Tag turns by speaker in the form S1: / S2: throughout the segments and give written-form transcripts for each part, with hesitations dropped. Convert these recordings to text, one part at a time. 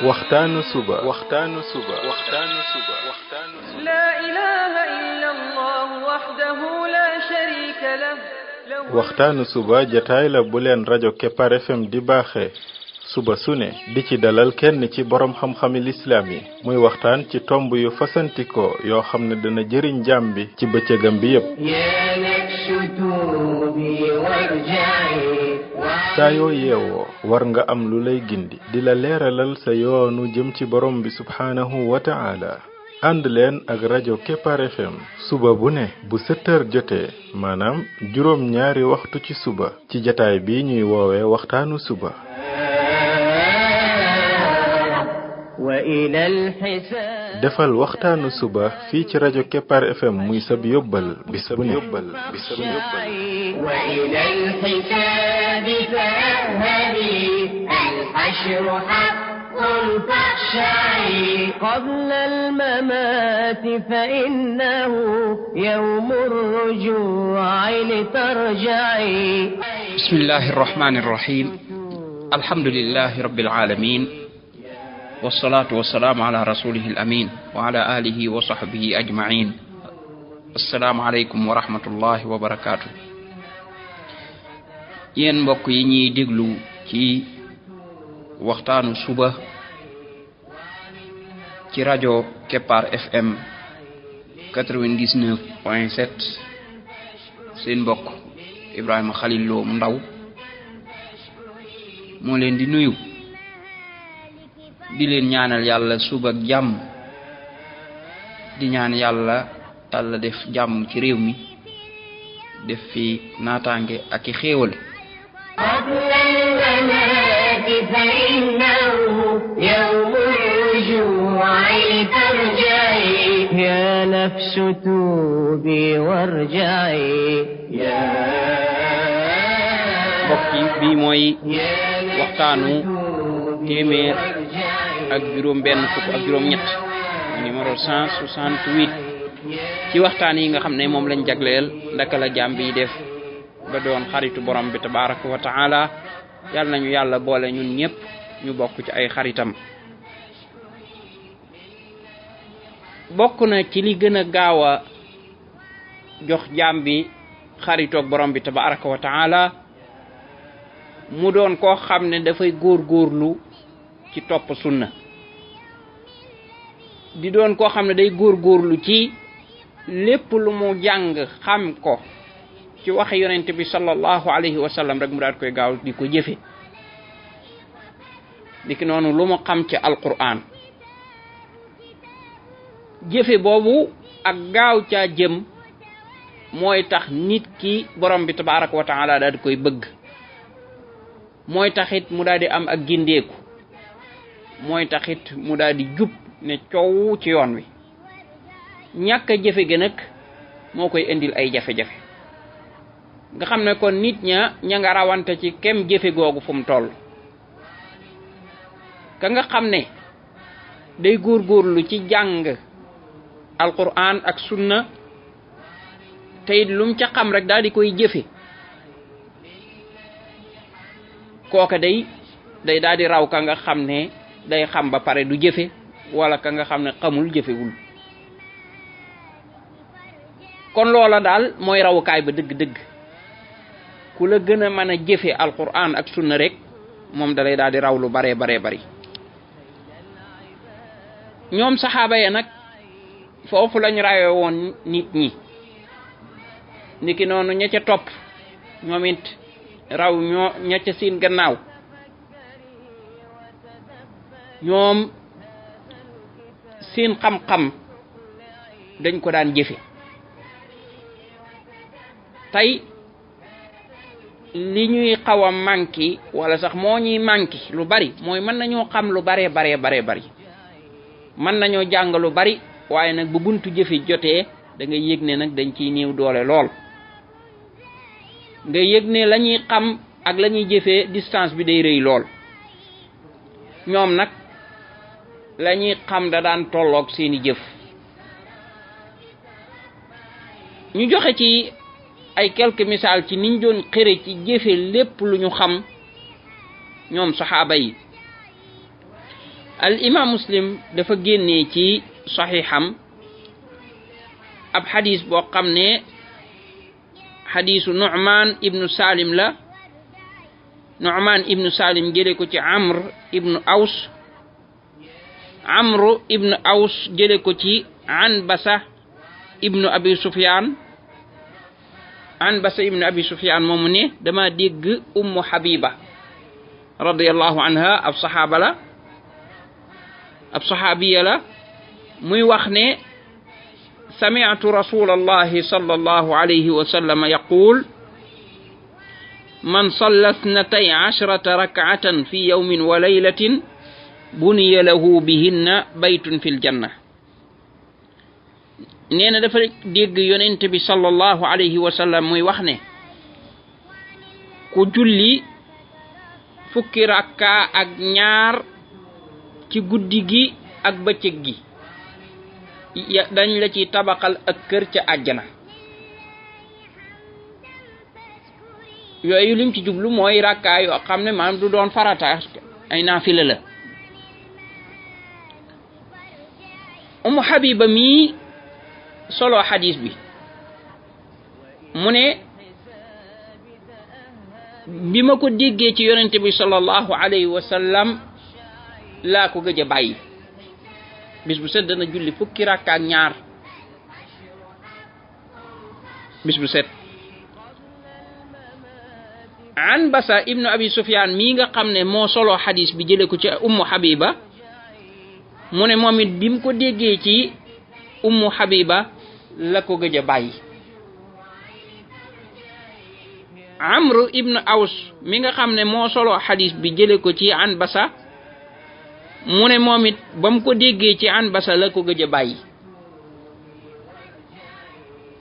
S1: waxtaanu suba
S2: لا إله إلا الله وحده لا شريك له
S1: waxtaanu suba jataay la bu leen rajo Kepar FM di baaxee suba su ne di ci dalal kenn ci borom xam-xami lislaam yi muy waxtaan ci tomb yu fasantikoo yoo xam ne dana jëriñ jaam bi ci bëccëgam bi yépp saa yoo yeewoo war nga am lu lay gindi di la leeralal sa yoonu jëm ci borom bi subhaanahu wa ta'ala ànd leen ak rajo Kepar FM suba bu ne bu 7 heures jotee maanaam juróom ñaari waxtu ci suba ci jataay bi ñuy woowee waxtaanu suba defal waxtaanu suba fii ci rajo Kepar FM muy sab yóbbal bis bu ne
S2: قبل الممات فإنه يوم الرجوع لترجعي
S3: بسم الله الرحمن الرحيم الحمد لله رب العالمين والصلاة والسلام على رسوله الأمين وعلى آله وصحبه أجمعين السلام عليكم ورحمة الله وبركاته yéen mbokk yi ñuy déglu ci waxtaanu suba ci rajo Kepar FM 99.7 seen mbokk Ibrahima Khalil Lo mu ndaw moo leen di nuyu di leen ñaanal yàlla suba ak jàmm di ñaan yàlla def jàmm ci réew mi def fi naataange ak i xéewal
S2: فإنه يوم الرجوع لترجعي يا نفس توبي وارجعي
S3: mbokk yi bii mooy waxtaanu téeméer ak juróom benn fukk ak juróom ñett numéro 168 ci waxtaan yi nga xam ne moom lañ jagleel ndaka la jaam bi def ba doon xaritu borom bi tabaraka wa taala yàlla nañu yàlla boole ñun ñëpp ñu bokk ci ay xaritam bokk na ci li gën a gaaw a jox jaam bi xaritoog borom bi tabaraka wa taala mu doon koo xam ne dafay góorgóorlu ci topp sunna di doon koo xam ne day góorgóorlu ci lépp lu mu jàng xam ko ci wax yonent bi sallallahu alayhi wa sallam rek mu daal koy gaaw di ko jëfe diki noonu lu mu xam ci alquran jëfe boobu ak gaaw caa jëm mooy tax nit ki borom bi tabaraka wa taala daal di koy bëgg mooy taxit mu daal di am ak gindeeku mooy taxit mu daal di jub ne coow ci yoon wi ñàkk a jëfe gi nag moo koy indil ay jafe-jafe nga xam ne kon nit ña nga rawante ci kem jëfe googu fu mu toll ka nga xam ne day góorgóorlu ci jàng alquran ak sunna tey lum ca xam rek daal di koy jëfe kooka day daal di raw ka nga xam ne day xam ba pare du jëfe wala ka nga xam ne xamul jëfewul kon loola daal mooy rawukaay ba dëgg-dëgg ku la gën a mën a jëfe alquran ak sunna rek moom dalay daal di raw lu bare bari ñoom saxaaba ya nag foofu lañ rawee woon nit ñi niki noonu ña ca topp ñoom it raw ñoo ña ca seen gannaaw ñoom seen xam-xam dañ ko daan jëfe tey li ñuy xaw a manqué wala sax moo ñuy manqué lu bari mooy mën nañoo xam lu bari mën nañoo jàng lu bari waaye nag bu buntu jëfe jotee da nga yëg ne nag dañ ciy néew doole lool nga yëg ne la ñuy xam ak la ñuy jëfee distance bi day rëy lool ñoom nag la ñuy xam da daan tolloog seeni jëf ñu joxe ci ay quelques misaal ci niñ doon xëre ci jëfe lépp lu ñu xam ñoom saxaaba yi al imam muslim dafa génnee ci saxiixam ab xadis boo xam ne xadisu Nu'man ibnu Salim la. Nu'man ibnu Salim jële ko ci Amr ibnu Aws, Amr ibnu Aws jële ko ci Anbasa ibnu Abi Sufyan. Anbasa ibnu Abi Sufyan moomu ne dama dégg Ummu Habiba radiyallahu anha ab saxaaba la, ab saxaabiya la, muy wax ne sami'tu rasulallahi sallallahu alayhi wa sallam yaqul man salla ithnatay ashrata rak'atan fi yawmin wa laylatin buniya lahu bihinna baytun fil janna. nee na dafa dégg yonent bi sallallahu alayhi wa sallam muy wax ne ku julli fukki rakka ak ñaar ci guddi gi ak bëccëg gi dañ la ci tabaxal ak kër ca àjjana. yooyu lim ci jublu mooy rakka yoo xam ne maanaam du doon farata, ay naafila la. Ummu Habiba mi solo xadis bi mu ne bi ma ko déggee ci yonente bi sallallahu alayhi wa sallam laa ko gëj a bàyyi. bis bu set dana julli fukki rakka ak ñaar bis bu set. Anbasa ibnu Abi Sufyan mii nga xam ne moo solo xadis bi jële ko ci Ummu Habiba mu ne moom it bi mu ko déggee ci Ummu Habiba la ko gëj a bàyyi. Amr ibnu Aws mi nga xam ne moo solo xadis bi jële ko ci Anbasa mu ne moom it ba mu ko déggee ci Anbasa la ko gëj a bàyyi.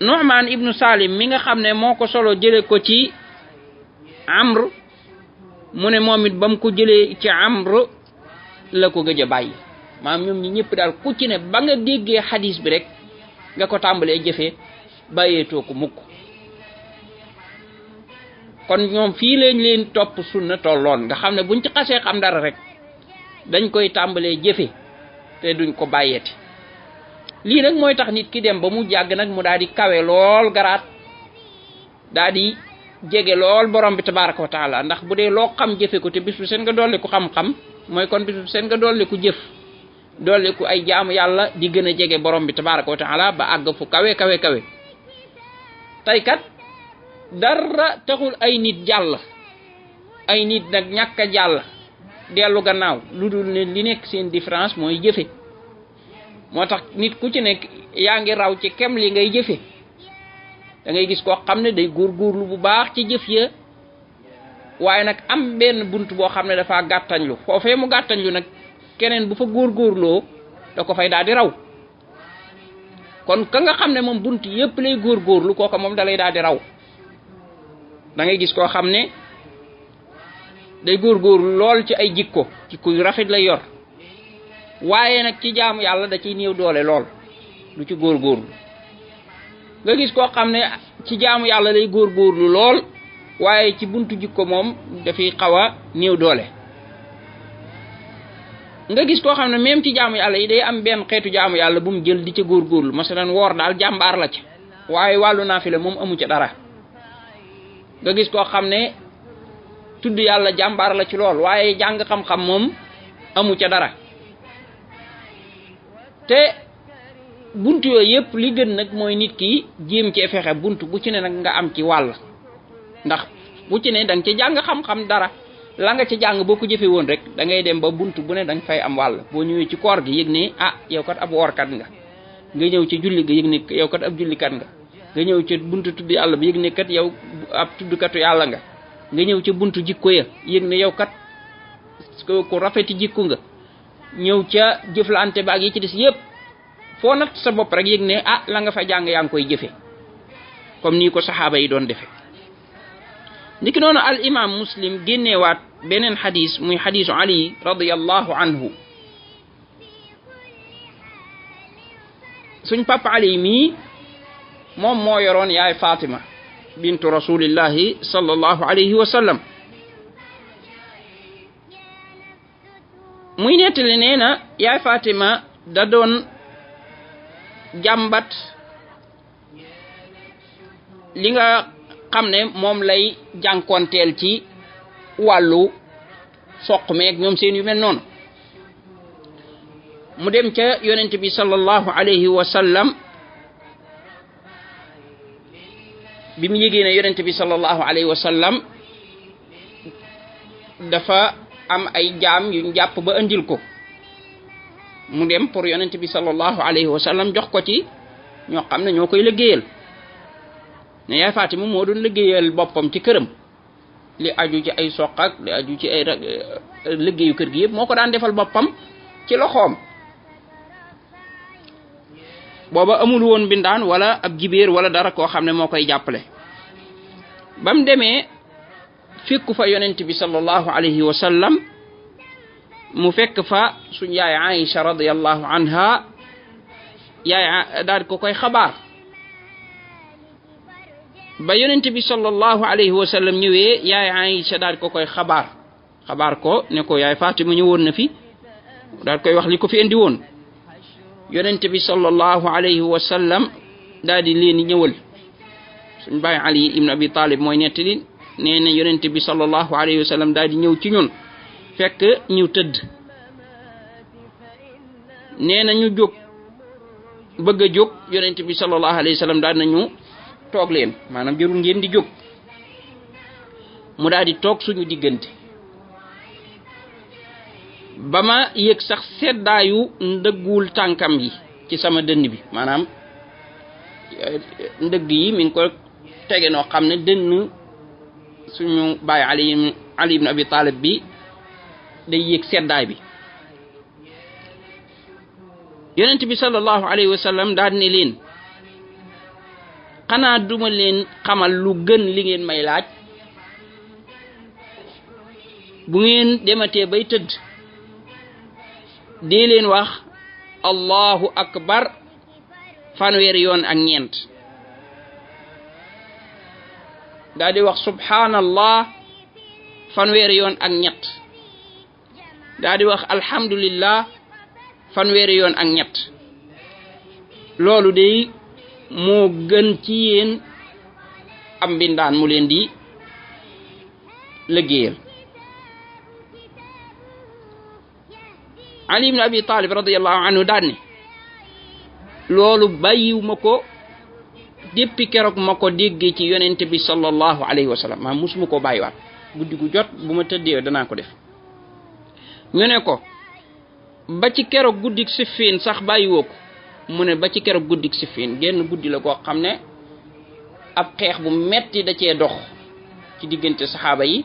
S3: Nu'man ibnu Salim mi nga xam ne moo ko solo jële ko ci Amr mu ne moom it ba mu ko jëlee ci Amr la ko gëj a bàyyi. maanaam ñoom ñi ñëpp daal ku ci ne ba nga déggee xadis bi rek nga ko tàmbalee jëfee bàyyeetoo ko mukk. kon ñoom fii lañ leen topp sunna tolloon nga xam ne buñ ci xasee xam dara rek dañ koy tàmbalee jëfe te duñ ko bàyyeeti. lii nag mooy tax nit ki dem ba mu jàgg nag mu daal di kawe lool garaat daal di jege lool borom bi tabaraka wa taala. ndax bu dee loo xam jëfe ko te bis bu seen nga dolli ku xam-xam mooy kon bis bu seen nga dolli ku jëf dolli ku ay jaamu yàlla di gën a jege borom bi tabaraka wa taala ba àgg fu kawe kawe kawe. tey kat dara taxul ay nit jàll, ay nit nag ñàkk a jàll dellu gannaaw lu dul ne li nekk seen différence mooy jëfe. moo tax nit ku ci nekk yaa ngi raw ci kem li ngay jëfe. da ngay gis koo xam ne day góorgóorlu bu baax ci jëf ya waaye nag am benn bunt boo xam ne dafa gàttañlu foofee mu gàttañlu nag keneen bu fa góorgóorloo da ko fay daal di raw. kon ka nga xam ne moom bunt yépp lay góorgóorlu kooka moom da lay daal di raw. da ngay gis koo xam ne day góorgóorlu lool ci ay jikko yu rafet lay yor waaye nag ci jaamu yàlla da ciy néew doole lool du ci góorgóorlu. nga gis koo xam ne ci jaamu yàlla lay góorgóorlu lool waaye ci buntu jikko moom dafay xaw a néew doole. nga gis koo xam ne même ci jaamu yàlla yi day am benn xeetu jaamu yàlla bu mu jël di ca góorgóorlu masalan woor daal jàmbaar la ca waaye wàllu naafila moom amu ca dara. nga gis koo xam ne tudd yàlla jàmbaar la ci lool waaye jàng xam-xam moom amu ca dara. te buntu yooyu yëpp li gën nag mooy nit ki jéem cee fexe buntu bu ci ne nag nga am ci wàll ndax bu ci ne da nga ci jàng xam-xam dara la nga ci jàng boo ko jëfe woon rek da ngay dem ba buntu bu ne da nga fay am wàll. boo ñëwee ci koor gi yëg ne ah yow kat ab woorkat nga ñëw ci julli ga yëg ne yow kat ab jullikat nga ñëw ci buntu tudd yàlla bi yëg ne kat yow ab tuddkatu yàlla nga ñëw ci buntu jikko ya yëg ne yow kat ku rafeti jikko nga ñëw ca jëflante ba ak yi ci des yëpp foo nat sa bopp rek yëg ne ah la nga fa jàng yaa ngi koy jëfe comme nii ko saxaaba yi doon defe. niki noonu al imam Muslim génneewaat beneen xadis muy xadisu Ali radiyallahu anhu. suñ papa Ali mii moom moo yoroon yaay Fatima bintu rasulillahi sallallahu alayhi wa sallam. muy nettali nee na yaay Fatima da doon jàmbat li nga xam ne moom lay jànkonteel ci wàllu soq meeg ñoom seen yu mel noonu mu dem ca yonent bi sallallahu alayhi wa sallam bi mu yégee ne yonent bi sallallahu alayhi wa sallam dafa am ay jaam yu jàpp ba andil ko mu dem pour yonent bi sallallahu alayhi wa sallam jox ko ci ñoo xam ne ñoo koy liggéeyal ne yaay Fatima moo doon liggéeyal boppam ci këram li aju ci ay soq ak li aju ci ay liggéeyu kër gi yëpp moo ko daan defal boppam ci loxoom booba amul woon bindaan wala ab jibéer wala dara koo xam ne moo koy jàppale ba mu demee fekku fa yonent bi sallallahu alayhi wa sallam mu fekk fa suñ yaay Aïcha radiyallahu anha yaay daal ko koy xabaar ba yonent bi sallallahu alayhi wa sallam ñëwee yaay Aïcha daal ko koy xabaar ko ne ko yaay Fatima ñëwoon na fi daal koy wax li ko fi indi woon yonent bi sallallahu alayhi wa sallam daal di leen ñëwal suñ baay Ali ibn Abi Talib mooy nettali nee na yonent bi sallallahu alayhi wa sallam daal di ñëw ci ñun fekk ñu tëdd nee na ñu jóg bëgg a jóg yonent bi sallallahu alayhi wa sallam daal nañu toog leen maanaam jërul ngeen di jóg mu daal di toog suñu diggante ba ma yëg sax seddaayu ndëggul tànkam yi ci sama dënn bi maanaam ndëgg yi mi ngi ko tege noo xam ne dënn suñu baay Ali ibn Abi Talib bi day yëg seddaay bi yonent bi sallallahu alayhi wa sallam daal ne leen xanaa duma leen xamal lu gën li ngeen may laaj bu ngeen dematee bay tëdd dee leen wax allahu akbar fanweeri yoon ak ñeent daal di wax subhanallah fanweeri yoon ak ñett daal di wax alhamdulillah fanweeri yoon ak ñett loolu de moo gën ci yéen am mbindaan mu leen di liggéeyal Ali ibn Abi Talib radiyallahu anhu daan ne loolu bàyyiwuma ko depuis keroog ma ko déggee ci yonent bi sallallahu alayhi wa sallam maa musuma koo bàyyiwaat guddi gu jot bu ma tëddee danaa ko def ñu ne ko ba ci keroog guddik Siffin sax bàyyiwoo ko mu ne ba ci keroog guddik Siffin genn guddi la koo xam ne ab xeex bu metti da cee dox ci diggante saxaaba yi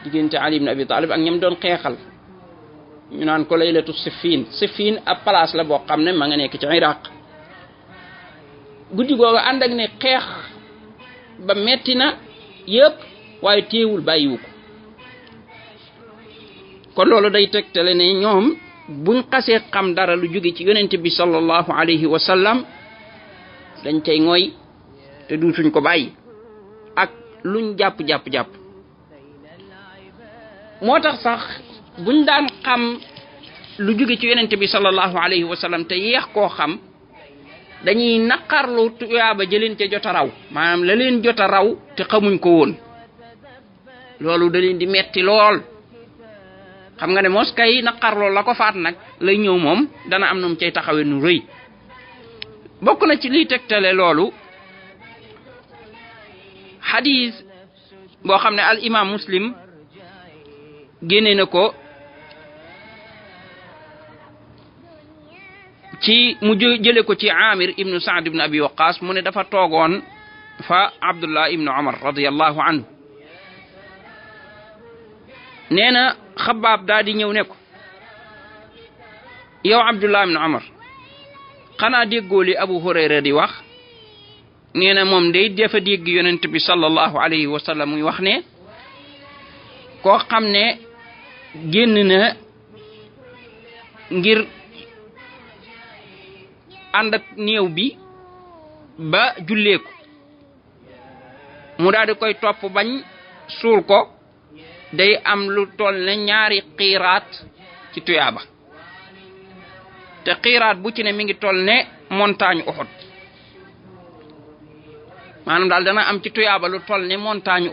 S3: diggante Ali ibn Abi Talib ak ñam doon xeexal ñu naan ko laylatu Siffin ab place la boo xam ne ma nga nekk ci Iraq guddi googu ànd ak ne xeex ba metti na yëpp waaye teewul bàyyiwu ko kon loolu day tegtale ne ñoom buñ xasee xam dara lu jóge ci yonent bi sallallahu alayhi wa sallam dañ cay ngoy te duutuñ ko bàyyi ak luñ jàpp moo tax sax buñ daan xam lu jóge ci yonent bi sallallahu alayhi wa sallam te yeex koo xam dañuy naqarlu tuyaaba jëleen ca jot a raw maanaam la leen jot a raw te xamuñ ko woon loolu da leen di metti lool xam nga ne mos kay naqarloo la ko faat nag lay ñëw moom dana am num cay taxawee nu rëy bokk na ci liy tegtale loolu xadiis boo xam ne al imam Muslim génne na ko ci mu jële ko ci Amir ibnu Saad ibnu Abi Waqqas mu ne dafa toogoon fa Abdullah ibnu Umar radiyallahu anhu nee na Xabaab daal di ñëw ne ko yow Abdullah ibnu Umar xanaa déggoo li Abu Hurayra di wax nee na moom day dafa dégg yonent bi sallallahu alayhi wa sallam muy wax ne koo xam ne génn na ngir ànd ak néew bi ba julleeku mu daal di koy topp bañ suul ko day am lu toll ne ñaari xiiraat ci tuyaaba te xiiraat bu ci ne mi ngi toll ne montagne Uhud maanaam daal dana am ci tuyaaba lu toll ne montagne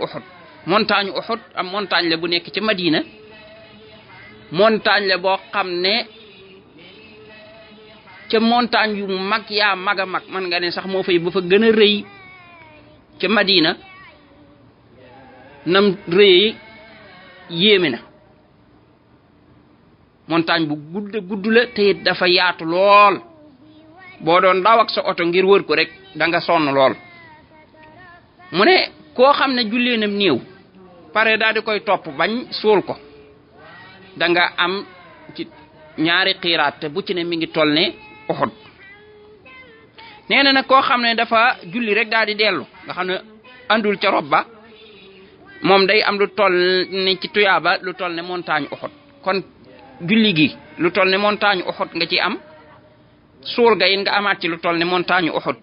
S3: Uhud am montagne la bu nekk ci Madina montagne la boo xam ne ca montagne yu mag yaa mag a mag man nga ne sax moo fay ba fa gën a rëy ca Madina nam rëy yéeme na montagne bu gudd la te it dafa yaatu lool boo doon daw ak sa oto ngir wër ko rek da nga sonn lool mu ne koo xam ne jullee nam néew pare daal di koy topp bañ suul ko da nga am ci ñaari xiiraat te bu ci ne mi ngi toll ne Uhud nee na nag koo xam ne dafa julli rek daal di dellu nga xam ne andul ca rob ba moom day am lu toll ne ci tuyaaba lu toll ne montagne Uhud kon julli gi lu toll ne montagne Uhud nga ci am suul ga it nga amaat ci lu toll ne montagne Uhud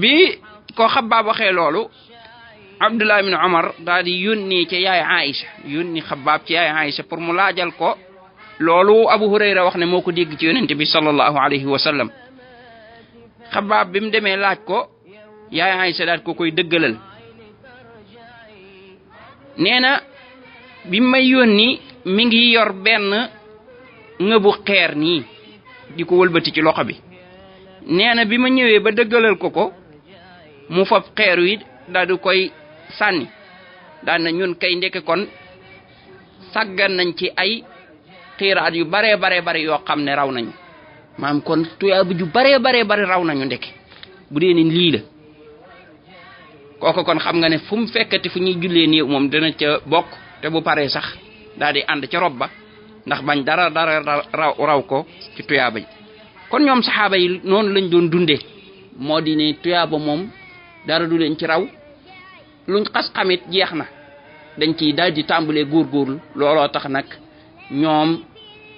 S3: bi ko Xabbaab waxee loolu Abdullah ibn Umar daal di yónni ci yaay Aïcha yónni Xabbaab ci yaay Aïcha pour mu laajal ko loolu Abu Hurayra wax ne moo ko dégg ci yonente bi sallallahu alayhi wa sallam Xabbaab bi mu demee laaj ko yaay Aïcha daal ko koy dëggalal nee na bi may yónni mi ngi yor benn ngëbu xeer nii di ko wëlbati ci loxo bi nee na bi ma ñëwee ba dëggalal ko mu fab xeer wi daal di koy sànni daal na ñun kay ndeke kon sàggan nañ ci ay xiiraat yu bare yoo xam ne raw nañu maam kon tuyaaba ju bare raw nañu ndeke bu dee ni lii la kooku kon xam nga ne fu mu fekkati fu ñuy jullee nii moom dana ca bokk te bu paree sax daal di ànd ca rob ba ndax bañ dara raw ko ci tuyaaba ji kon ñoom saxaaba yi noonu lañ doon dundee moo di ne tuyaaba moom dara du leen ci raw luñ xas xamit jeex na dañ ciy daal di tàmbalee góorgóorlu looloo tax nag ñoom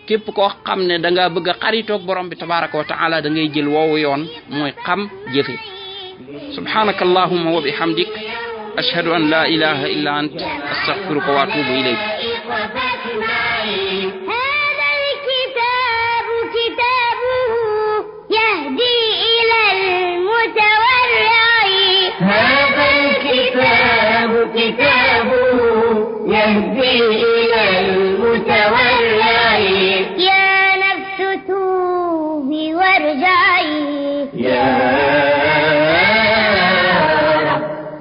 S3: képp koo xam ne da nga bëgg a xaritoog borom bi tabaraka wa taala da ngay jël woowu yoon mooy xam jëfe subhanaka allahumma wa bihamdik ashhadu an la ilaha illa ant astaghfiruka wa atubu ilayk
S4: هذا الكتاب كتابه يهدي إلى المتورع هذا الكتاب كتابه يهدي إلى المتورع يا نفس توبي وارجعي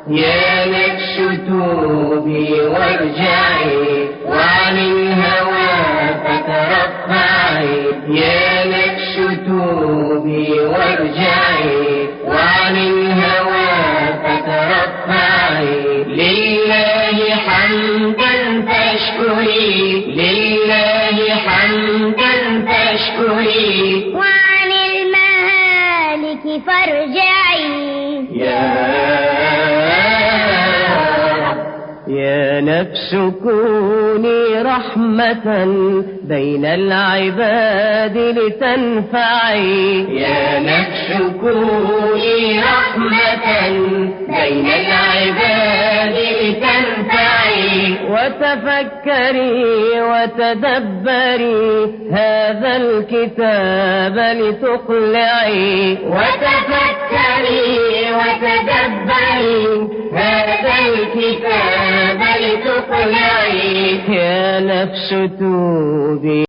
S4: يا نفس توبي وارجعي وعن الهوى فترفعي يا نفس توبي وارجعي وعن الهوى فترفعي لله حمدا فاشكري لله حمدا فاشكري وعن المهالك فارجعي يا نفس كوني رحمة بين العباد لتنفعي يا نفس كوني رحمة بين العباد لتنفعي وتفكري وتدبري هذا الكتاب لتقلعي وتفكري وتدبري هذا الكتاب لتقلعي يا نفس توبي